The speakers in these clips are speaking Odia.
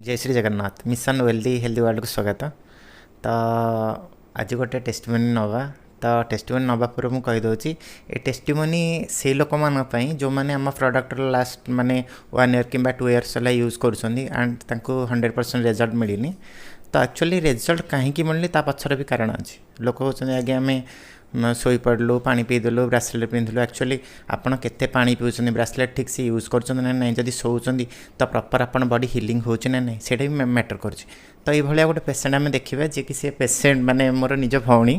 ଜୟ Shri Jagannath. Mission wealthy healthy ୱାର୍ଲଡ଼କୁ ସ୍ୱାଗତ। ତ ଆଜି ଗୋଟେ ଟେଷ୍ଟିମୋନି ନେବା। ତ ଟେଷ୍ଟିମୋନି ନେବା ପୂର୍ବରୁ ମୁଁ କହିଦେଉଛି, ଏ ଟେଷ୍ଟିମୋନି ସେଇ ଲୋକମାନଙ୍କ ପାଇଁ ଯେଉଁମାନେ ଆମ ପ୍ରଡ଼କ୍ଟର ଲାଷ୍ଟ ମାନେ 1 ଇୟର୍ କିମ୍ବା 2 ଇୟର୍ସ ହେଲା ୟୁଜ୍ କରୁଛନ୍ତି ଆଣ୍ଡ ତାଙ୍କୁ 100% ରେଜଲ୍ଟ ମିଳିନି। ତ ଆକ୍ଚୁଆଲି ରେଜଲ୍ଟ କାହିଁକି ମିଳିନି, ତା ପଛରେ ବି କାରଣ ଅଛି। ଲୋକ କହୁଛନ୍ତି, ଆଜ୍ଞା ଆମେ ଶୋଇପଡ଼ିଲୁ, ପାଣି ପିଇଦେଲୁ, ବ୍ରାସଲେଟ୍ ପିନ୍ଧିଲୁ। ଆକ୍ଚୁଆଲି ଆପଣ କେତେ ପାଣି ପିଉଛନ୍ତି, ବ୍ରାସଲେଟ୍ ଠିକ୍ ସେ ୟୁଜ୍ କରୁଛନ୍ତି ନା ନାହିଁ, ଯଦି ଶୋଉଛନ୍ତି ତ ପ୍ରପର୍ ଆପଣ ବଡ଼ି ହିଲିଂ ହେଉଛି ନା ନାହିଁ, ସେଇଟା ବି ମ୍ୟାଟର୍ କରୁଛି। ତ ଏଇଭଳିଆ ଗୋଟେ ପେସେଣ୍ଟ ଆମେ ଦେଖିବା, ଯିଏକି ସେ ପେସେଣ୍ଟ ମାନେ ମୋର ନିଜ ଭଉଣୀ।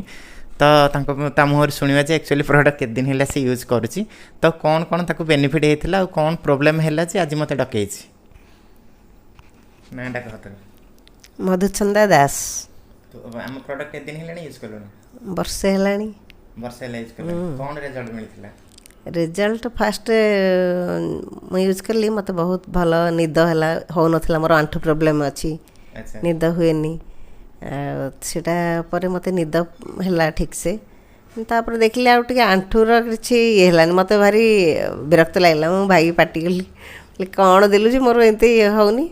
ତ ତାଙ୍କ ତା ମୁହଁରେ ଶୁଣିବା ଯେ ଆକ୍ଚୁଆଲି ପ୍ରଡ଼କ୍ଟ କେତେ ଦିନ ହେଲା ସେ ୟୁଜ୍ କରୁଛି, ତ କ'ଣ କ'ଣ ତାକୁ ବେନିଫିଟ୍ ହେଇଥିଲା ଆଉ କ'ଣ ପ୍ରୋବ୍ଲେମ୍ ହେଲା ଯେ ଆଜି ମୋତେ ଡକେଇଛି। ନାଁଟା କହ ତୋର। ମଧୁଛନ୍ଦା ଦାସ। ତ ଆମ ପ୍ରଡ଼କ୍ଟ କେତେ ଦିନ ହେଲାଣି ୟୁଜ୍ କଲୁଣି? ବର୍ଷେ ହେଲାଣି। ବର୍ଷେ ହେଲା ୟୁଜ୍ କଲୁଣି। କ'ଣ ରେଜଲ୍ଟ ମିଳିଥିଲା? ରେଜଲ୍ଟ ଫାଷ୍ଟ ମୁଁ ୟୁଜ୍ କଲି, ମୋତେ ବହୁତ ଭଲ ନିଦ ହେଲା। ହେଉନଥିଲା, ମୋର ଆଣ୍ଠୁ ପ୍ରୋବ୍ଲେମ୍ ଅଛି, ନିଦ ହୁଏନି। ଆଉ ସେଇଟା ପରେ ମୋତେ ନିଦ ହେଲା ଠିକ୍ସେ। ତାପରେ ଦେଖିଲି ଆଉ ଟିକେ ଆଣ୍ଠୁର କିଛି ଇଏ ହେଲାନି। ମୋତେ ଭାରି ବିରକ୍ତ ଲାଗିଲା। ମୁଁ ଭାଇ ପାଟି କଲି, କହିଲି କ'ଣ ଦେଲୁ ଯେ ମୋର ଏମିତି ଇଏ ହେଉନି?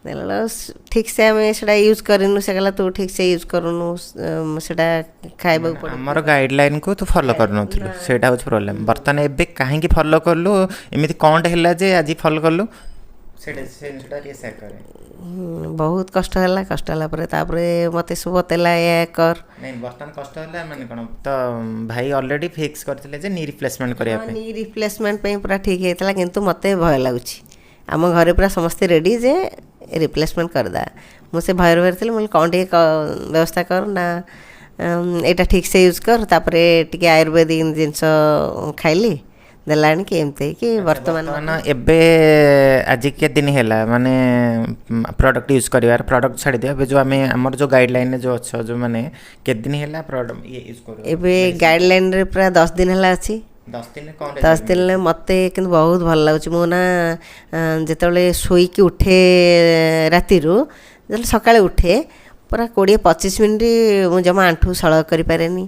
ଦେଖିଲା ଠିକ୍ସେ ଆମେ ସେଇଟା ୟୁଜ୍ କରିନୁ। ସେ କହିଲା, ତୁ ଠିକ୍ସେ ୟୁଜ୍ କରୁନୁ, ସେଇଟା ଖାଇବାକୁ ପଡ଼ିବ। ଆମର ଗାଇଡ଼ଲାଇନକୁ ତୁ ଫଲୋ କରୁନଥିଲୁ, ସେଇଟା ହେଉଛି ପ୍ରୋବ୍ଲେମ୍। ବର୍ତ୍ତମାନ ଏବେ କାହିଁକି ଫଲୋ କଲୁ? ଏମିତି କ'ଣଟା ହେଲା ଯେ ଆଜି ଫଲୋ କଲୁ? ସେଇଟା ସେ ଜିନିଷଟା ଟିକେ ସେୟାର କରେ। ବହୁତ କଷ୍ଟ ହେଲା। କଷ୍ଟ ହେଲା ପରେ ତାପରେ ମୋତେ ସବୁ ବତେଇଲା, ଏୟା କର। ନାଇଁ, ବର୍ତ୍ତମାନ କଷ୍ଟ ହେଲା ମାନେ କ'ଣ? ତ ଭାଇ ଅଲରେଡ଼ି ଫିକ୍ସ କରିଥିଲେ ଯେ ନି ରିପ୍ଲେସମେଣ୍ଟ କରିବା ପାଇଁ। ନି ରିପ୍ଲେସମେଣ୍ଟ ପାଇଁ ପୁରା ଠିକ୍ ହେଇଥିଲା, କିନ୍ତୁ ମୋତେ ଭୟ ଲାଗୁଛି। ଆମ ଘରେ ପୁରା ସମସ୍ତେ ରେଡ଼ି ଯେ ରିପ୍ଲେସମେଣ୍ଟ କରିଦେବା। ମୁଁ ସେ ଭୟରେ ଭୟରେ ଥିଲି। ମୁଁ କହିଲି, କ'ଣ ଟିକେ ବ୍ୟବସ୍ଥା କର ନା, ଏଇଟା ଠିକ୍ସେ ୟୁଜ୍ କର। ତାପରେ ଟିକେ ଆୟୁର୍ବେଦିକ ଜିନିଷ ଖାଇଲି, ଦେଲାଣି କି ଏମିତି ହେଇକି ବର୍ତ୍ତମାନ। ବର୍ତ୍ତମାନ ଏବେ ଆଜି କେତେ ଦିନ ହେଲା ମାନେ ପ୍ରଡ଼କ୍ଟ ୟୁଜ୍ କରିବାର? ପ୍ରଡ଼କ୍ଟ ଛାଡ଼ିଦିଅ, ଏବେ ଯେଉଁ ଆମେ ଆମର ଯେଉଁ ଗାଇଡ଼ଲାଇନରେ ଯେଉଁ ଅଛ, ଯେଉଁମାନେ କେତେ ଦିନ ହେଲା ପ୍ରଡ଼କ୍ଟ ଇଏ ୟୁଜ୍ କରୁ? ଏବେ ଗାଇଡ଼ଲାଇନରେ ପୁରା 10 ଦିନ ହେଲା ଅଛି। 10 ଦିନରେ କ'ଣ 10 ଦିନରେ ମୋତେ କିନ୍ତୁ ବହୁତ ଭଲ ଲାଗୁଛି। ମୁଁ ନା ଯେତେବେଳେ ଶୋଇକି ଉଠେ ରାତିରୁ, ଯେତେବେଳେ ସକାଳେ ଉଠେ, ପୁରା 20-25 ମିନିଟ୍ ମୁଁ ଜମା ଆଣ୍ଠୁ ସଳଖ କରିପାରେନି।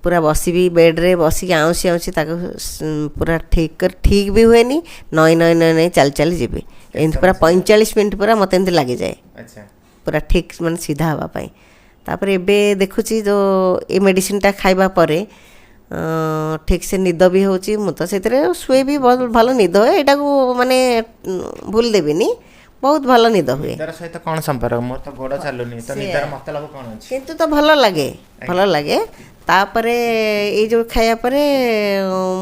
ପୁରା ବସିବି ବେଡ଼୍ରେ, ବସିକି ଆଉଁସି ଆଉଁସି ତାକୁ ପୁରା ଠିକ୍ କରି, ଠିକ୍ ବି ହୁଏନି, ନଇଁ ନଇଁ ନଇଁ ନଇଁ ଚାଲି ଚାଲି ଯିବି ଏମିତି। ପୁରା 45 ମିନିଟ୍ ପୁରା ମୋତେ ଏମିତି ଲାଗିଯାଏ ପୁରା ଠିକ୍ ମାନେ ସିଧା ହେବା ପାଇଁ। ତାପରେ ଏବେ ଦେଖୁଛି ଯେଉଁ ଏ ମେଡ଼ିସିନଟା ଖାଇବା ପରେ ଠିକ୍ସେ ନିଦ ବି ହେଉଛି। ମୁଁ ତ ସେଥିରେ ଶୁଏ ବି, ବହୁତ ଭଲ ନିଦ ହୁଏ। ଏଇଟାକୁ ମାନେ ଭୁଲ ଦେବିନି, ବହୁତ ଭଲ ନିଦ ହୁଏ। ନିଦର ସହିତ କ'ଣ ସମ୍ପର୍କ? ମୋର ତ ଗୋଡ଼ ଚାଲୁନି, ତ ନିଦର ମତଲବ କ'ଣ ଅଛି? କିନ୍ତୁ ତ ଭଲ ଲାଗେ, ଭଲ ଲାଗେ। ତାପରେ ଏଇ ଯେଉଁ ଖାଇବା ପରେ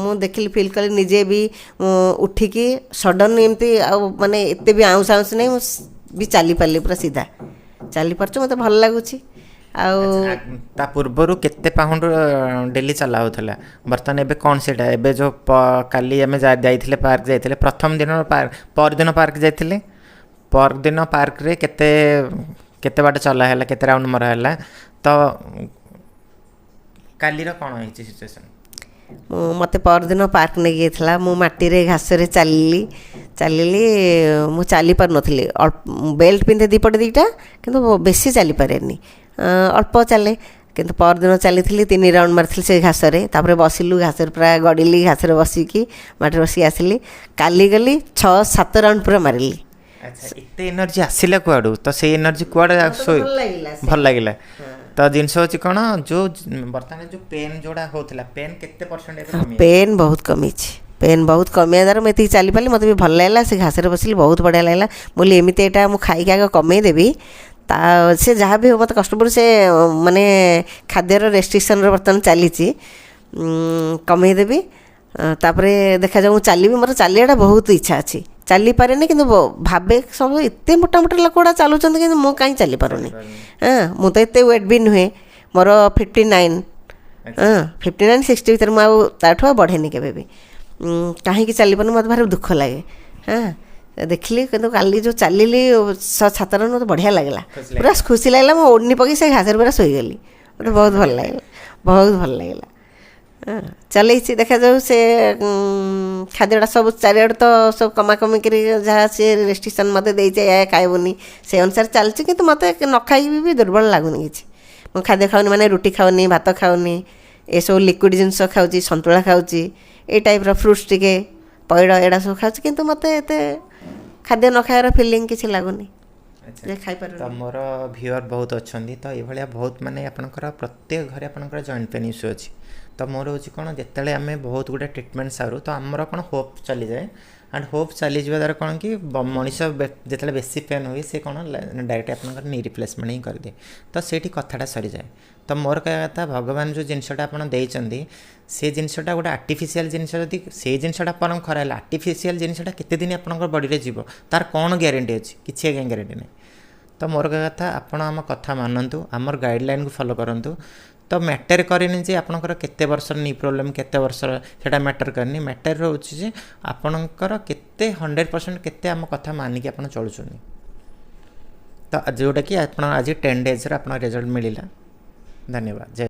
ମୁଁ ଦେଖିଲି, ଫିଲ୍ କଲି ନିଜେ ବି, ମୁଁ ଉଠିକି ସଡ଼ନ୍ ଏମିତି ଆଉ ମାନେ ଏତେ ବି ଆଉଁସ ଆଉଁସ ନାହିଁ, ମୁଁ ବି ଚାଲିପାରିଲି, ପୁରା ସିଧା ଚାଲିପାରୁଛି। ମୋତେ ଭଲ ଲାଗୁଛି ଆଉ। ତା ପୂର୍ବରୁ କେତେ ପାଉଣ୍ଡ ଡେଲି ଚଲା ହେଉଥିଲା? ବର୍ତ୍ତମାନ ଏବେ କ'ଣ ସେଇଟା? ଏବେ ଯେଉଁ କାଲି ଆମେ ଯାଇଥିଲେ, ପାର୍କ ଯାଇଥିଲେ, ପ୍ରଥମ ଦିନ ପାର୍କ, ପରଦିନ ପାର୍କ ଯାଇଥିଲେ, ପରଦିନ ପାର୍କରେ କେତେ କେତେ ବାଟ ଚଲା ହେଲା, କେତେ ରାଉଣ୍ଡ ମରା ହେଲା, ତ କାଲିର କ'ଣ ହେଇଛି ସିଚୁଏସନ୍? ମୁଁ ମୋତେ ପରଦିନ ପାର୍କ ନେଇକି ଯାଇଥିଲା। ମୁଁ ମାଟିରେ ଘାସରେ ଚାଲିଲି, ଚାଲିଲି। ମୁଁ ଚାଲି ପାରୁନଥିଲି। ଅଳ୍ପ ବେଲ୍ଟ ପିନ୍ଧେ ଦୁଇପଟେ ଦୁଇଟା, କିନ୍ତୁ ବେଶୀ ଚାଲିପାରେନି, ଅଳ୍ପ ଚାଲେ। କିନ୍ତୁ ପରଦିନ ଚାଲିଥିଲି, 3 ରାଉଣ୍ଡ ମାରିଥିଲି ସେ ଘାସରେ। ତାପରେ ବସିଲୁ ଘାସରେ, ପୁରା ଗଡ଼ିଲି ଘାସରେ ବସିକି, ମାଟିରେ ବସିକି ଆସିଲି। କାଲି ଗଲି, 6-7 ରାଉଣ୍ଡ ପୁରା ମାରିଲି। ଆଚ୍ଛା, ଏତେ ଏନର୍ଜି ଆସିଲା କୁଆଡ଼ୁ? ତ ସେଇ ଏନର୍ଜି କୁଆଡ଼େ ଶୋଇ ଭଲ ଲାଗିଲା। ଭଲ ଲାଗିଲା। ତ ଜିନିଷ ହେଉଛି କ'ଣ, ଯେଉଁ ବର୍ତ୍ତମାନ ଯେଉଁ ପେନ୍ ଯେଉଁଟା ହେଉଥିଲା, ପେନ୍ କେତେ ପରସେଣ୍ଟ ଏବେ କମି? ପେନ୍ ବହୁତ କମିଛି। ପେନ୍ ବହୁତ କମିବା ଦ୍ୱାରା ମୁଁ ଏତିକି ଚାଲିପାରିଲି। ମୋତେ ବି ଭଲ ଲାଗିଲା। ସେ ଘାସରେ ବସିଲି, ବହୁତ ବଢ଼ିଆ ଲାଗିଲା। ମୁଁ କହିଲି, ଏମିତି ଏଇଟା ମୁଁ ଖାଇକି ଆଗ କମେଇଦେବି, ତା ସେ ଯାହା ବି ହଉ ମୋତେ କଷ୍ଟ ପଡ଼ୁ। ସେ ମାନେ ଖାଦ୍ୟର ରେଷ୍ଟ୍ରିକ୍ସନ୍ର ବର୍ତ୍ତମାନ ଚାଲିଛି, କମେଇଦେବି, ତାପରେ ଦେଖାଯାଉ। ମୁଁ ଚାଲିବି, ମୋର ଚାଲିବାଟା ବହୁତ ଇଚ୍ଛା ଅଛି। ଚାଲିପାରେନି, କିନ୍ତୁ ଭାବେ ସବୁ ଏତେ ମୋଟା ମୋଟା ଲୋକ ଗୁଡ଼ା ଚାଲୁଛନ୍ତି, କିନ୍ତୁ ମୁଁ କାହିଁ ଚାଲିପାରୁନି? ହଁ, ମୁଁ ତ ଏତେ ୱେଟ୍ ବି ନୁହେଁ। ମୋର 59, ହଁ, 59 60 ଭିତରେ, ମୁଁ ଆଉ ତାଠୁ ଆଉ ବଢ଼େନି କେବେ ବି। କାହିଁକି ଚାଲିପାରୁନି, ମୋତେ ଭାରି ଦୁଃଖ ଲାଗେ। ହଁ, ଦେଖିଲି, କିନ୍ତୁ କାଲି ଯେଉଁ ଚାଲିଲି 6-7 ରାଉଣ୍ଡ, ମୋତେ ବଢ଼ିଆ ଲାଗିଲା, ପୁରା ଖୁସି ଲାଗିଲା। ମୁଁ ଓଢ଼ଣୀ ପକେଇ ସେ ଘାସରେ ପୁରା ଶୋଇଗଲି। ମୋତେ ବହୁତ ଭଲ ଲାଗିଲା, ବହୁତ ଭଲ ଲାଗିଲା। ହଁ, ଚଲେଇଛି, ଦେଖାଯାଉ। ସେ ଖାଦ୍ୟଟା ସବୁ ଚାରିଆଡ଼ୁ ତ ସବୁ କମାକମି କରି ଯାହା ସେ ରେଷ୍ଟ୍ରିକ୍ସନ୍ ମୋତେ ଦେଇଛି, ଏହା ଖାଇବୁନି, ସେ ଅନୁସାରେ ଚାଲିଛି। କିନ୍ତୁ ମୋତେ ନ ଖାଇକି ବି ଦୁର୍ବଳ ଲାଗୁନି କିଛି। ମୁଁ ଖାଦ୍ୟ ଖାଉନି ମାନେ ରୁଟି ଖାଉନି, ଭାତ ଖାଉନି, ଏସବୁ ଲିକ୍ୱିଡ଼ ଜିନିଷ ଖାଉଛି, ସନ୍ତୁଳା ଖାଉଛି, ଏଇ ଟାଇପ୍ର ଫ୍ରୁଟ୍ସ ଟିକେ, ପଇଡ଼, ଏଇଟା ସବୁ ଖାଉଛି। କିନ୍ତୁ ମୋତେ ଏତେ ଖାଦ୍ୟ ନ ଖାଇବାର ଫିଲିଂ କିଛି ଲାଗୁନି। ଯେ ଖାଇପାରୁନି। ତ ମୋର ଭିଉଅର୍ ବହୁତ ଅଛନ୍ତି, ତ ଏଇଭଳିଆ ବହୁତ ମାନେ ଆପଣଙ୍କର ପ୍ରତ୍ୟେକ ଘରେ ଆପଣଙ୍କର ଜଏଣ୍ଟ ପେନ୍ ଇସ୍ୟୁ ଅଛି। ତ ମୋର ହେଉଛି କ'ଣ, ଯେତେବେଳେ ଆମେ ବହୁତ ଗୁଡ଼ିଏ ଟ୍ରିଟମେଣ୍ଟ ସାରୁ, ତ ଆମର କ'ଣ ହୋପ୍ ଚାଲିଯାଏ। ଆଣ୍ଡ ହୋପ୍ ଚାଲିଯିବା ଦ୍ୱାରା କ'ଣ କି ମଣିଷ ଯେତେବେଳେ ବେଶୀ ପେନ୍ ହୁଏ, ସେ କ'ଣ ଡାଇରେକ୍ଟ ଆପଣଙ୍କର ନି ରିପ୍ଲେସମେଣ୍ଟ ହିଁ କରିଦିଏ। ତ ସେଇଠି କଥାଟା ସରିଯାଏ। ତ ମୋର କହିବା କଥା, ଭଗବାନ ଯେଉଁ ଜିନିଷଟା ଆପଣ ଦେଇଛନ୍ତି, ସେ ଜିନିଷଟା ଗୋଟେ ଆର୍ଟିଫିସିଆଲ୍ ଜିନିଷ। ଯଦି ସେଇ ଜିନିଷଟା ଆପଣଙ୍କ ଖରାପ ହେଲା, ଆର୍ଟିଫିସିଆଲ୍ ଜିନିଷଟା କେତେ ଦିନ ଆପଣଙ୍କ ବଡ଼ିରେ ଯିବ, ତାର କ'ଣ ଗ୍ୟାରେଣ୍ଟି ଅଛି? କିଛି ଆଜ୍ଞା ଗ୍ୟାରେଣ୍ଟି ନାହିଁ। ତ ମୋର କହିବା କଥା, ଆପଣ ଆମ କଥା ମାନନ୍ତୁ, ଆମର ଗାଇଡ଼ଲାଇନ୍କୁ ଫଲୋ କରନ୍ତୁ। ତ ମ୍ୟାଟର୍ କରେନି ଯେ ଆପଣଙ୍କର କେତେ ବର୍ଷର ନି ପ୍ରୋବ୍ଲେମ୍, କେତେ ବର୍ଷର, ସେଇଟା ମ୍ୟାଟର୍ କରେନି। ମ୍ୟାଟର୍ ରହୁଛି ଯେ ଆପଣଙ୍କର କେତେ 100% କେତେ ଆମ କଥା ମାନିକି ଆପଣ ଚଳୁଛନ୍ତି। ତ ଯେଉଁଟାକି ଆପଣ ଆଜି 10 ଡେଜ୍ର ଆପଣ ରେଜଲ୍ଟ ମିଳିଲା। ଧନ୍ୟବାଦ, ଜୟ